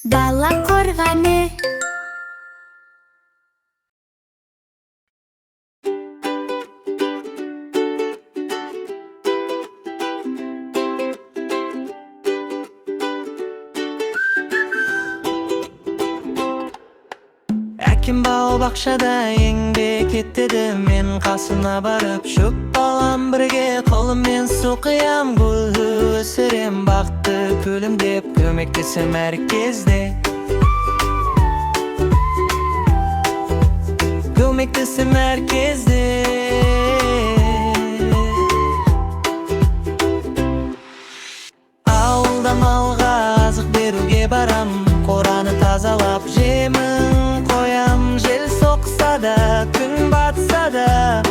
Бала қорғаны. Әкем бау бақшада еңбек етеді. Мен қасына барып, шөп алам бірге. Қолыммен су құям, гүл өсірем. Бақты күлімдеп, көмектесем әр кезде. Көмектесем әр кезде. Ауылда малға азық беруге барам. Қораны тазалап, жемін қоям. Жел соқса да, күн батса да,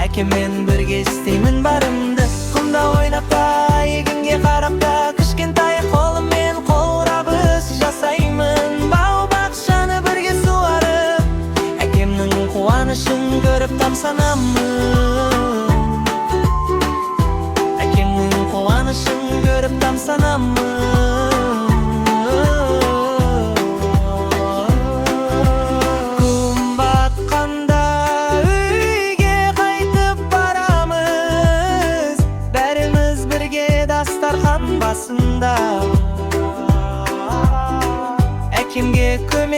әкеммен бірге істеймін барымды. Құмда ойнап та, егінге қарап та, кішкентай қолыммен қолғабыс жасаймын. Бау бақшаны бірге суарып, әкемнің қуанышын көріп тамсанамын. Әкемнің қуанышын көріп тамсанамын. Күн батқанда үйге қайтып барамыз. Бәріміз бірге дастархан басында. Әкемге көмек